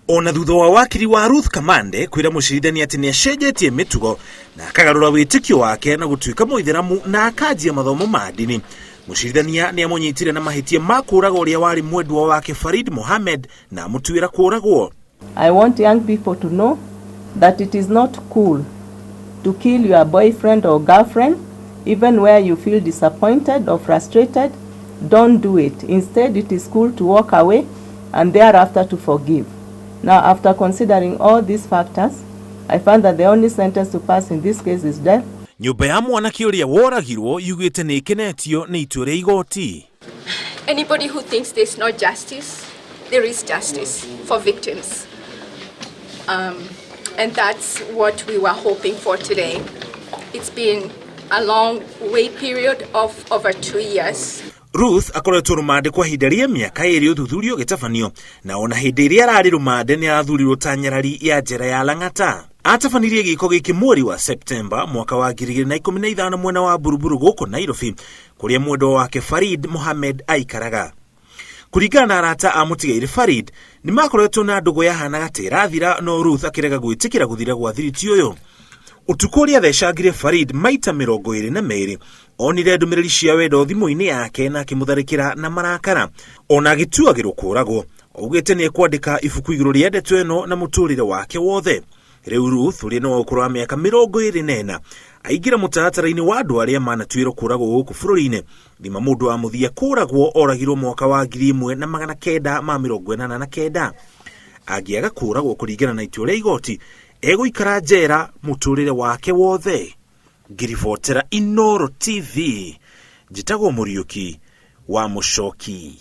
Ona thutha wa wakiri wa Ruth Kamande kwĩra mũcirithania atĩ nĩ acenjetie mĩtugo na akagarũra wĩtĩkio wake na gũtuĩka mũithĩramu na akanjia mathomo ma ndini, mũcirithania nĩ amũnyitire na mahĩtia ma kũũraga ũrĩa warĩ mwendwa wake Farid Mohamed na amũtuĩra kũũragwo. I want young people to know that it is not cool to kill your boyfriend or girlfriend, even where you feel disappointed or frustrated. Don't do it. Instead, it is cool to walk away and thereafter to forgive. Now, after considering all these factors, I find that the only sentence to pass in this case is death. Nyũmba ya mwanake ũrĩa woragirwo yugĩte nĩ ĩkenetio nĩ itua rĩa igoti. Anybody who thinks there's no justice, there is justice for victims. And that's what we were hoping for today. It's been a long wait period of over 2 years. Ruth akoretwo rũmande kwa ihinda rĩa mĩaka 2 ũthuthuria ũgĩtabanio, na ona hĩndĩ ĩrĩa ararĩ rũmande nĩ arathurirwo ta nyarari ya njera ya Lang'ata. Atabanirie gĩko gĩkĩ mweri wa Septemba mwaka wa 2015 mwena wa Buruburu gũkũ Nairobi, kũrĩa mwendwa wake Farid Mohamed aikaraga. Kũringana na arata a mũtigairĩ Farid, nĩ makoretwo na ndũgũ yahanaga ta ĩrathira, no Ruth akĩrega gwĩtĩkĩra gũthira gwa thiriti ũyũ. Ũtukũ ũrĩa athecangire Farid maita 22, onire ndũmĩrĩri cia wendo thimũ-inĩ yake na akĩmũtharĩkĩra na marakara. Ona agĩtuagĩrwo kũũragwo, augĩte nĩ ekwandĩka ibuku igũrũ rĩa ndeto ĩno na mũtũrĩre wake wothe. Rĩu Ruth, ũrĩa nĩ wa ũkũrũ wa mĩaka 24, aingĩra mũtaratara-inĩ wa andũ arĩa manatuĩrwo kũũragwo gũkũ bũrũri-inĩ. Thima mũndũ wa mũthia kũũragwo oragirwo mwaka wa 1989. Angĩaga kũũragwo kũringana na itua rĩa igoti, egũikara njera mũtũrĩre wake wothe. Ngĩribotera Inooro TV, njĩtagwo Mũriũki wa Mũcoki.